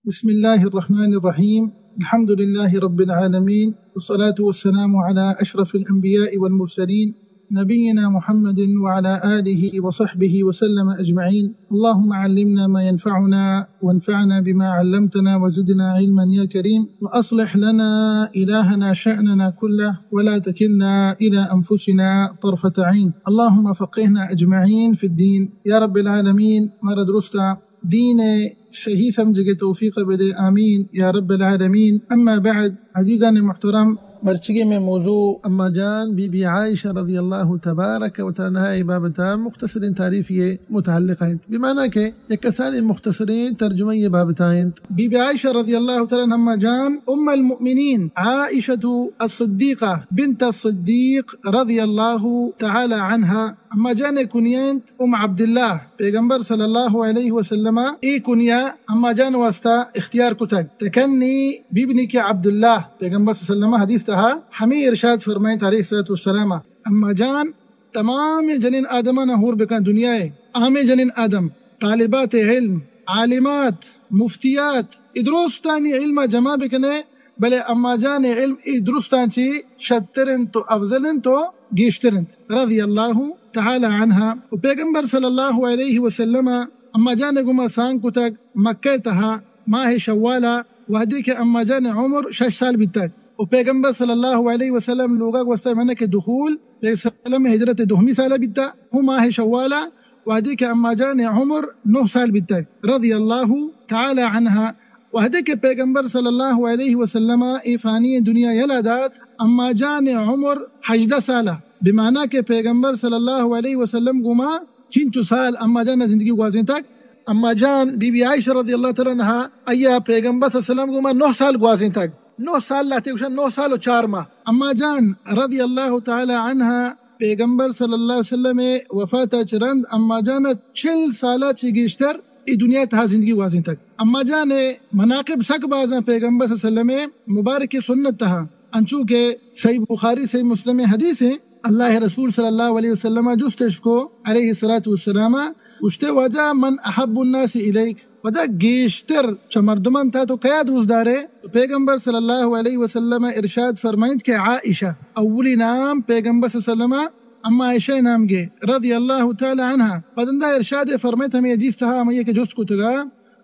بسم الله الرحمن الرحيم. الحمد لله رب العالمين، والصلاة والسلام على أشرف الأنبياء والمرسلين، نبينا محمد وعلى آله وصحبه وسلم أجمعين. اللهم علمنا ما ينفعنا، وانفعنا بما علمتنا، وزدنا علما يا كريم. وأصلح لنا إلهنا شأننا كله، ولا تكلنا إلى أنفسنا طرفة عين. اللهم فقهنا أجمعين في الدين يا رب العالمين. مارا درستا دین ءِ صحیح سمجھگ ءِ توفیق ءَ بدے، آمین یا رب العالمین. اما بعد، عزیزان محترم، مرچیگیں مئے موضوع اما جان بی بی عائشہ رضی اللہ تبارک و تعالی عنہا ءِ بابت ءَ مختصریں تعریفے ءِ متعلق اِنت، بمعنی کہ یک کسانیں مختصریں ترجمہ ءِ بابت ءَ اِنت. بی بی عائشہ رضی اللہ تعالی عنہا، اما جان، ام المؤمنین عائشہ الصدیقہ بنت الصدیق رضی اللہ تعالی عنہا، اما جان ءِ کنیہ اِنت ام عبداللہ. پیغمبر صلی اللہ علیہ وسلم ءَ اے کنیہ اما جان ءِ واسطہ اختیار کتگ، تکنی بابنک عبداللہ. پیغمبر صلی اللہ علیہ وسلم ءَ حدیث ءِ تہا ہمے ارشاد فرمائیت علیہ الصلوۃ والسلام، اما جان تمام جنین آدمانا ہور بکن، دنیا ءِ عام جنین آدم، طالبات علم، عالمات، مفتیات، اے درستانی علم ءَ جمع بکنے، بلے اما جان ءِ علم اے درستاں چی شتر اِنت و افضل اِنت و گیشتر اِنت، رضی اللہ تعالی عنہا. و پیغمبر صلی اللہ علیہ وسلم ءَ اما جان ءِ گوما سانگ کتگ مکہ ءِ تہا ماہ شوال ءَ، وہدے کہ اما جان ءِ عمر شش سال بیتگ. و پیغمبر صلی اللہ علیہ وسلم ءِ لوگ ءَ گوستہ، معنی کہ دخول، پیغمبر صلی اللہ علیہ وسلم ءِ ہجرت ءِ دومی سال ءَ بیتہ، ہوں ماہ شوال ءَ، وہدے کہ اما جان ءِ عمر نہ سال بیتگ، رضی اللہ تعالی عنہا. وہدے کہ پیغمبر صلی اللہ علیہ وسلم ءَ اے فانی دنیا یلہ دات، اما جان ءِ عمر ہژدہ سال ءَ، بمعنی کہ پیغمبر صلی اللہ علیہ وسلم ءِ گوما چنچو سال اما جان ءَ زندگی گوازینتگ. اما جان بی بی عائشہ رضی اللہ تعالی عنہا، آئی ءَ پیغمبر صلی اللہ علیہ وسلم ءِ گوما نہ سال گوازینتگ. نہ سال لہتے گوشن، نہ سال و چار ماہ. اما جان رضی اللہ تعالی عنہا پیغمبر صلی اللہ علیہ وسلم ءِ وفات ءَ چہ رند اما جان ءَ چل سال ءَ چہ گیشتر اے دنیا ءِ تہا زندگی گوازینتگ. اما جان ءِ مناقب سک باز اَنت پیغمبر صلی اللہ علیہ وسلم ءِ مبارک سنت ءِ تہا، انچو کہ صحیح بخاری، صحیح مسلم ءِ حدیث اِنت، اللہ ءِ رسول صلی اللہ علیہ وسلم ءَ جست اِش کو علیہ الصلوۃ والسلام، گوشتے، واجہ، من احب الناس الیک؟ واجہ، گیشتر چہ مردماں تہا تو کیا دوست دارے؟ تو پیغمبر صلی اللہ علیہ وسلم ءَ ارشاد فرمائیت کہ عائشہ. اولی نام پیغمبر صلی اللہ علیہ وسلم ءَ اما عائشہ ءِ نام گے، رضی اللہ تعالی عنہا. پد اندا ارشاد فرمائیت ہمے حدیث ءِ تہا، ہمائی کہ جست کتگ ءَ،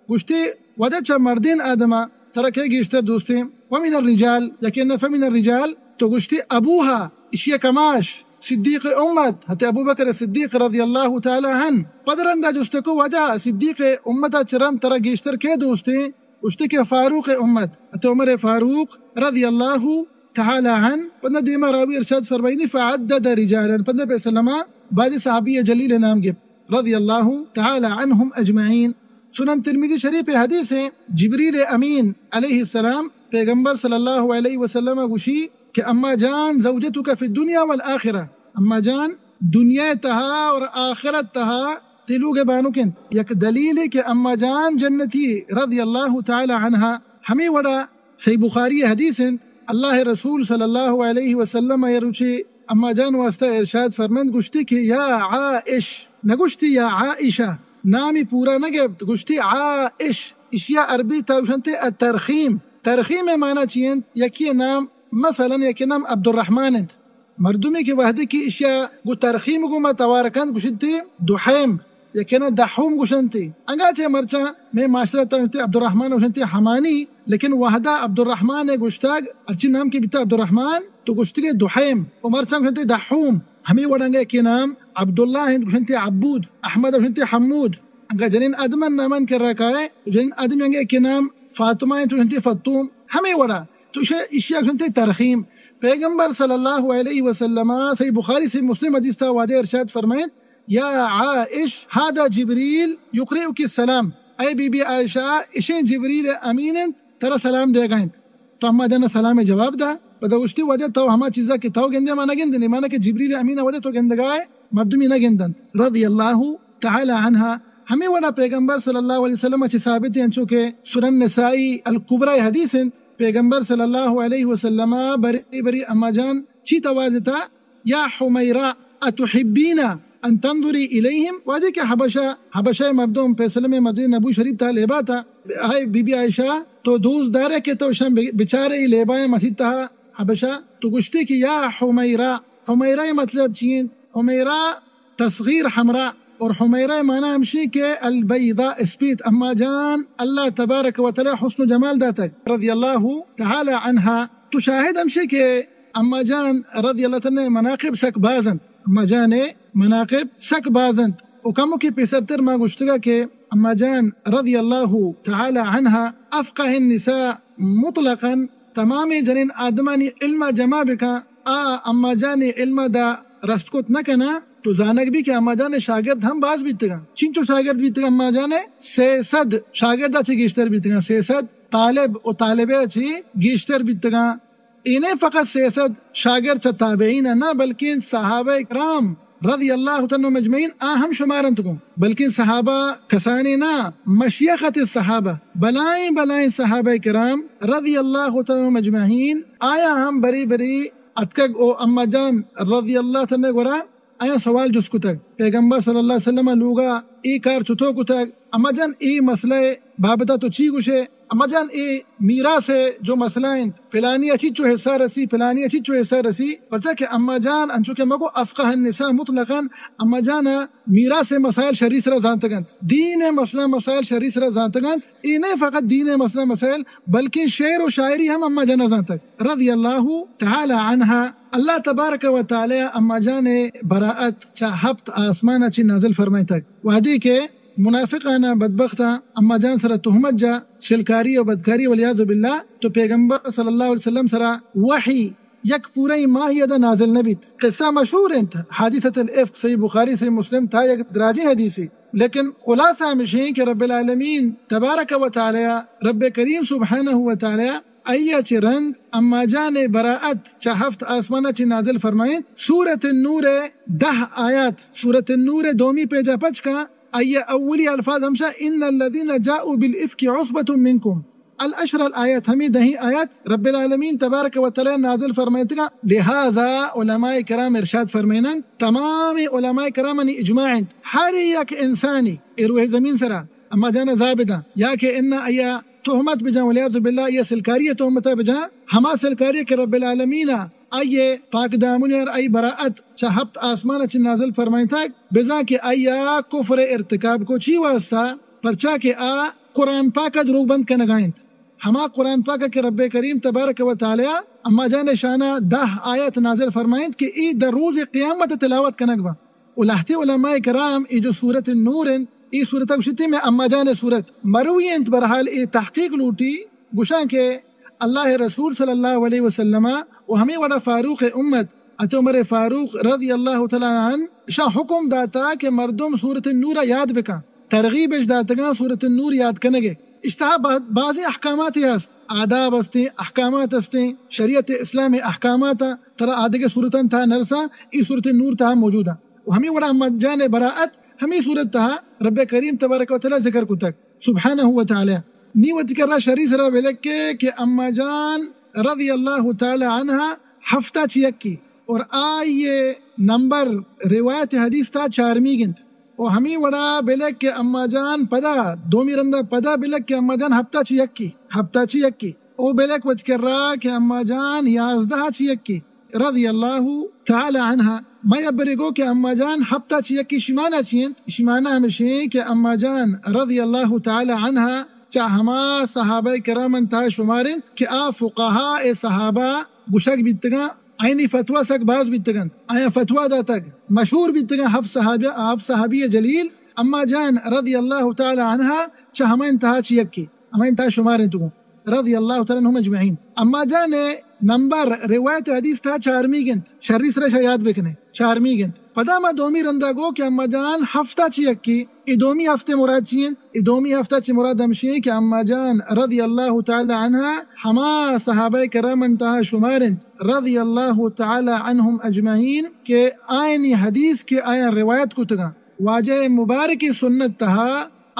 گوشتے، واجہ، چہ مردین آدما ترا کئے گیشتر دوستیں؟ ومن الرجال، یکے نہ، فمن الرجال، تو گوشتے، ابوہا، اشی ءِ کماش، صدیق امت، حضرت ابوبکر صدیق رضی اللہ تعالی عنہ. پد رندا جست کو، واجہ، صدیق امت ءَ چہ رند ترا گیشتر کئے دوستیں؟ گوشتے کہ فاروق امت، حضرت عمر فاروق رضی اللہ تعالی عنہ. پدا دیما راوی ارشاد فرمائینی، فعدد رجالا، پدا پیسلما بعض صحابی جلیل ءِ نام گپت، رضی اللہ تعالی عنہم اجمعین. سنن ترمذی شریف ءِ حدیث اِنت، جبریل امین علیہ السلام پیغمبر صلی اللہ علیہ وسلم ءَ گوشی کہ اما جان زوجتک فی الدنیا والآخرہ، اما جان دنیا ءِ تہا اور آخرت ءِ تہا تئی لوگ ءِ بانک اِنت. یک دلیلے کہ اما جان جنتی، رضی اللہ تعالی عنہا. ہمے وڑا صحیح بخاری ءِ حدیث اِنت، اللہ ءِ رسول صلی اللہ علیہ وسلم ءَ یک روچے اما جان ءِ واسطہ ارشاد فرمائینت، گوشتی کہ یا عائش، نہ گوشتی یا عائشہ، نامی پورا نہ گپت، گوشتی عائش. اشی ءَ عربی ءِ تہا گوشنتے الترخیم. ترخیم ءِ معنی چی اِنت؟ یکے نام، مثلاً یکے نام عبدالرحمن اِنت، مردمے کہ وہدے کہ اشی ءَ گوں ترخیم ءِ گوما توار کنت، گوشنتے دحیم، یکے نا دحوم گوشنتے. انگا چہ مرچاں مئے معاشرہ ءِ تہا گوشنتے عبدالرحمن، گوشنتے حمانی، لیکن وہدا عبدالرحمن ءِ گوشتگ، ہرچی نام کہ بیتا عبدالرحمن، تو گوشتگے دحیم، و مرچاں گوشنتے دحوم. ہمے وڑ انگا یکے نام عبداللہ اِنت، گوشنتے عبود، احمد گوشنتے حمود. انگا جنین آدمان نامان کرا کائے، جنین آدمی انگا یکے نام فاطمہ اِنت، تو گوشنتے فطوم. ہمے وڑا تو ایشی، ایشی ءَ گوشنتے ترخیم. پیغمبر صلی اللہ علیہ وسلم ءَ صحیح بخاری، صحیح مسلم حدیث ءِ تہا واجہ ارشاد فرمائیت، یا عائش، ھذا جبریل یقرئک السلام. اے بی بی عائشہ، اشیں جبریل امین اِنت، ترا سلام دیگا اِنت. تو اما جان ءَ سلام ءِ جواب دا. پدا گوشتی، واجہ تو ہما چیزا کہ تو گندے ما نہ گندیں، مانا کہ جبریل امین ءَ واجہ تو گندگا ئے، مردمی نہ گندنت. رضی اللہ تعالی عنہا. ہمے وڑا پیغمبر صلی اللہ علیہ وسلم ءَ چہ ثابت اِنت، انچو کہ سنن نسائی الکبریٰ ءِ حدیث اِنت، پیغمبر صلی اللہ علیہ وسلم ءَ برے برے اما جان چی توار جتا، یا حمیراء اتحبین، ان تنظری الیہم، وہدے کہ حبشہ، حبشہ مردم پیسلم مدینہ نبوی شریف تہا لیبا تا، اے بی بی عائشہ، تو دوست دارے کہ تو شان بچارے، اے لیبا مسیت تہا حبشہ؟ تو گوشتی کہ یا حمیرا، حمیرا مطلب چی انت؟ حمیرا تصغیر حمراء، اور حمیرا معنی ہمشی کہ البیضاء، اسپیت۔ اما جان اللہ تبارک و تعالی حسن و جمال داتگ رضی اللہ تعالی عنہا۔ تو شاہد ہمشی کہ اما جان رضی اللہ تعالی عنہا مناقب سک باز انت، اما جان مناقب سک باز انت۔ و کمکے پیسرتر ما گوشتگا کہ اما جان رضی اللہ تعالی عنہا افقہ النساء مطلقاً، تمام جنین آدمانی علم جمع بکن، آ اما جان علم دا رست کت نہ کنا، تو زانگ بی کہ اما جان شاگرد ہم باز بیتگاں۔ چینچو شاگرد بیتگاں اما جان؟ سئے سد شاگرد چہ گیشتر بیتگاں، سئے سد طالب و طالبہ چہ گیشتر بیتگاں۔ اے نہ فقط سئے سد شاگرد چہ تابعین نہ، بلکن صحابہ کرام رضی اللہ تعالی عنہم اجمعین آ ہم شمار انت گوں، بلکن صحابہ کسانی نہ، مشیخت الصحابہ، بلائیں بلائیں صحابہ کرام رضی اللہ تعالی عنہم اجمعین، آیا ہم بری بری اتکگ و اما جان رضی اللہ تعالی عنہ گورا آیاں سوال جست کتگ، پیغمبر صلی اللہ علیہ وسلم لوگا اے کار چطور کتگ؟ اما جان، اے مسئلہ بابتا تو چی گوشے؟ اما جان، اے میراث جو مسئلہ انت، پلانی اچی چو حصہ رسی، پلانی اچی چو حصہ رسی، پرچا کہ اما جان انچو کہ مگو افقہ النساء مطلقاً، اما جان میراث مسائل شری سرا زانتگ انت، دین مسئلہ مسائل شری سرا زانتگ انت۔ اے نہ فقط دین مسئلہ مسائل، بلکن شعر و شاعری ہم اما جان زانتگ رضی اللہ تعالی عنہا۔ اللہ تبارک و تعالی اما جان براءت چہ ہپت آسمان چی نازل فرمائتگ۔ وہدے کہ منافقانا بدبختا اما جان سرا تہمت جا سلکاری و بدکاری والعیاذ باللہ، تو پیغمبر صلی اللہ علیہ وسلم سرا وحی یک پورئی ماہی ادا نازل نہ بیت۔ قصہ مشہور انت، حادثۃ الافک، صحیح بخاری، صحیح مسلم تہا یک دراجیں حدیثے، لیکن خلاصہ ہمشیں کہ رب العالمین تبارک و تعالی، رب کریم سبحانہ و تعالی، آئی چہ رند اما جان براءت چہ ہفت آسمان چہ نازل فرمائیں۔ سورۃ النور دہ آیات، سورۃ النور دومی پیجا پچ کا، آئی اولی الفاظ ہمشہ، ان الذین جاءوا بالافک عصبۃ منکم۔ العشر الآیات، ہمیں دہیں آیات رب العالمین تبارک و تعالی نازل فرمائتگا۔ لہذا علماء کرام ارشاد فرمائنن، تمام علماء کرامانی اجماع انت، ہر یک انسانی اے روح زمین سرا اما جان زابدہ یا کہ انا آیا تہمت بجاں، والعیاذ باللہ، آئی سلکاری تہمت بجاں، ہما سلکاری کہ رب العالمین آئی پاک دامنی اور آئی براءت چہ ہپت آسمان چہ نازل فرمائتگ، بزاں کہ آئی کفر ارتکاب کو چی واسطہ؟ پرچا کہ آ قرآن پاک دروگ بند کنگا انت۔ ہما قرآن پاک کہ رب کریم تبارک و تعالی اما جان شانہ دہ آیت نازل فرمائنت کہ ای در روز قیامت تلاوت کنگ با۔ و لہتے علماء کرام اے جو سورۃ النور انت، اے سورت گوشتی میں اما جان سورت مروی انت، برحال اے تحقیق لوٹی، گوشاں کہ اللہ رسول صلی اللہ علیہ وسلم و ہمیں وڑا فاروق امت حضرت عمر فاروق رضی اللہ تعالی عنہ شاں حکم داتا کہ مردم سورۃ النور یاد بکن، ترغیب اش داتگاں سورۃ النور یاد کنگے۔ اشتہا با-، بازیں احکامات ہست، آداب ہستیں، احکامات ہستیں، شریعت اسلام احکامات ترا آدگہ سورتاں تہا نرساں، ای سورۃ النور تہا موجود ہیں۔ و ہمیں وڑا اما جان براءت ہمیں سورت تہا رب کریم تبارک و تعالی ذکر کتگ سبحانہ و تعالی۔ نی وتی کرا شری سرا بلکے کہ اما جان رضی اللہ تعالی عنہا ہفتا چہ یکی اور آئی نمبر روایت حدیث تا چارمیگ انت۔ و ہمیں وڑا بلک کہ اما جان پدا، دومی رندا پدا بلک کہ اما جان ہپتا چہ یکی، ہپتا چہ یکی۔ او بلک وت کرا کہ اما جان یازدہ چہ یکی رضی اللہ تعالی عنہا۔ ما یا برے گو کہ اما جان ہپتا چہ یکی شمانا چی انت؟ شمانا ہمشیں کہ اما جان رضی اللہ تعالی عنہا چہ ہما صحابہ کرام انت شمار انت کہ آ فقہاء صحابہ گشگ بیتگاں، آئینی فتویٰ سک باز بیتگنت، آیاں فتویٰ داتگ، مشہور بیتگاں۔ ہفت صحابہ، ہفت صحابی جلیل اما جان رضی اللہ تعالی عنہا چہ ہمائن تہا چہ یکی، ہمائن تہا شمار انت گوں رضی اللہ تعالی عنہم اجمعین۔ اما جان نمبر روایت حدیث تہا چارمیگ انت، شری سرا شا یاد بکنے، چارمیگ انت۔ پدا ما دومی رندا گو کہ اما جان ہفتا چہ یکی، اے دومی ہفتے مراد چی انت؟ اے دومی ہفتا چہ مراد ہمشی انت کہ اما جان رضی اللہ تعالی عنہا ہما صحابہ کرام انت تہا شمار انت رضی اللہ تعالی عنہم اجمعین کہ آئینی حدیث کہ آیاں روایت کتگاں، واجہ مبارک سنت تہا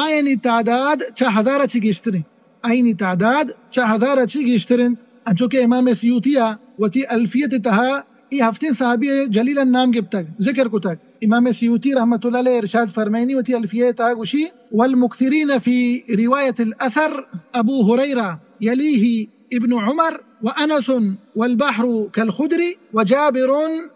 آئینی تعداد چہ ہزارا چہ گیشتر انت، آئینی تعداد چہ ہزارا چہ گیشتر انت۔ انچو کہ امام سیوطی ء وتی الفیت تہا اے ہفتیں صحابی جلیل نام گپتگ، ذکر کتگ۔ امام سیوطی رحمت اللہ علیہ ارشاد فرمائنی وتی الفیہ تہا گوشی: والمكثرين في رواية الأثر أبو هريرة يليه ابن عمر وأنس والبحر كالخدر وجابر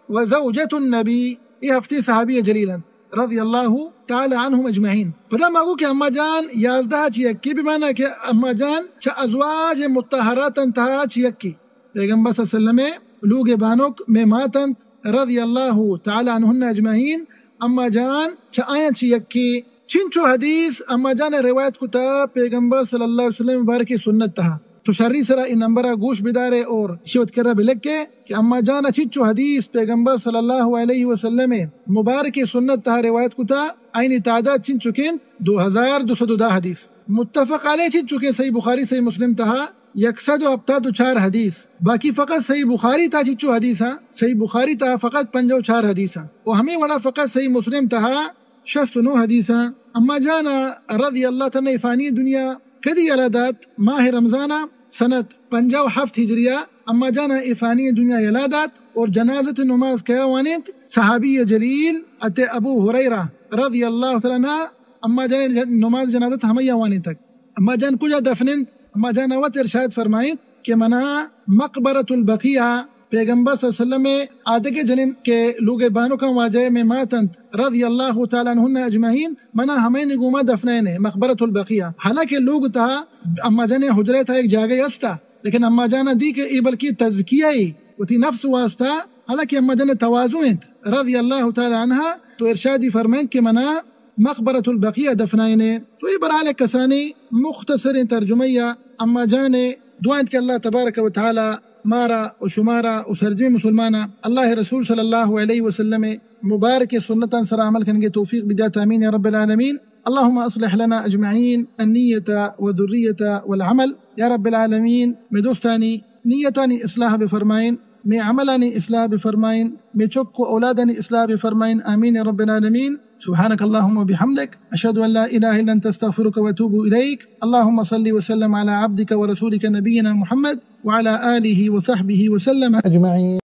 وزوجة النبي. اے ہفتے صحابی جلیل انت رضی اللہ تعالی عنہم اجمعین. پدا ما گو کہ اما جان یازدہ چہ یکے، بمانا کہ اما جان چہ ازواج مطہرات انت تہا چہ یکے. پیغمبر صلی اللہ علیہ وسلم لوگ بانک مئے مات انت رضی اللہ تعالی عنہن اجمعین. اما جان چہ آیاں چہ یکے. چنچو حدیث اما جان روایت کتا پیغمبر صلی اللہ علیہ وسلم مبارک سنت تہا. تو شری سرا اے نمبر گوش بدارے اور شوت کرا بلکے کہ اما جان چنچو حدیث پیغمبر صلی اللہ علیہ وسلم مبارک سنت تہا روایت کتا، آئینی تعداد چنچو کن دو ہزار دو سد و دہ حدیث. متفق علیہ چنچو کن صحیح بخاری صحیح مسلم تہا یک سد و ہپتاد و چار حدیث. باقی فقط صحیح بخاری تہا چنچو حدیث ہاں، صحیح بخاری تہا فقط پنجاہ و چار حدیث ہاں. و ہمیں وڑا فقط صحیح مسلم تہا شست و نو حدیث ہاں. اما جانا رضی اللہ تعالی عنہا فانی دنیا کدی یلہ دات؟ ماہ رمضانا سنت پنجاہ و ہفت ہجریہ اما جانا اے فانی دنیا یلہ دات اور جنازت نماز کیا وانینت؟ صحابی جلیل ات ابو ہریرہ رضی اللہ تعالی عنہ اما جان نماز جنازت ہمیا وانینتگ. اما جان کجا دفن انت؟ اما جان وت ارشاد فرمائینت کہ منا مقبرۃ البقیع، پیغمبر صلی اللہ علیہ وسلم آدگہ جنین کہ لوگ بانکاں واجہ میں مات انت رضی اللہ تعالی عنہن اجمعین، منا ہمین گوما دفنینے مقبرۃ البقیع. حالانکہ لوگ تہا اما جان حجرہ تہا ایک جاگہ استا، لیکن اما جان دی کہ اے بلکہ تزکیہ ای وتی نفس واسطہ، حالانکہ اما جان تواضع انت رضی اللہ تعالی عنہا، تو ارشادی فرمائینت کہ منا مقبرۃ البقیع دفنائینے. تو اے برحال کسانی مختصریں ترجمہ یا اما جان دعا انت کہ اللہ تبارک و تعالی مارا و شمارا و سرجمیں مسلمانا اللہ رسول صلی اللہ علیہ وسلم مبارک سنتان سرا عمل کنگے توفیق بدات، آمین یا رب العالمین. اللهم اصلح لنا اجمعین النیت و ذریت والعمل. یا رب العالمین، میں دوستانی نیتانی اصلاح بفرمائین، مئے عملانی اصلاح بفرمائین، مئے چک و اولادانی اصلاح بفرمائین. آمین رب العالمین. سبحانك اللهم وبحمدك، اشهد ان لا اله الا انت، استغفرك واتوب اليك. اللهم صل وسلم على عبدك ورسولك نبينا محمد وعلى آله وصحبه وسلم اجمعين.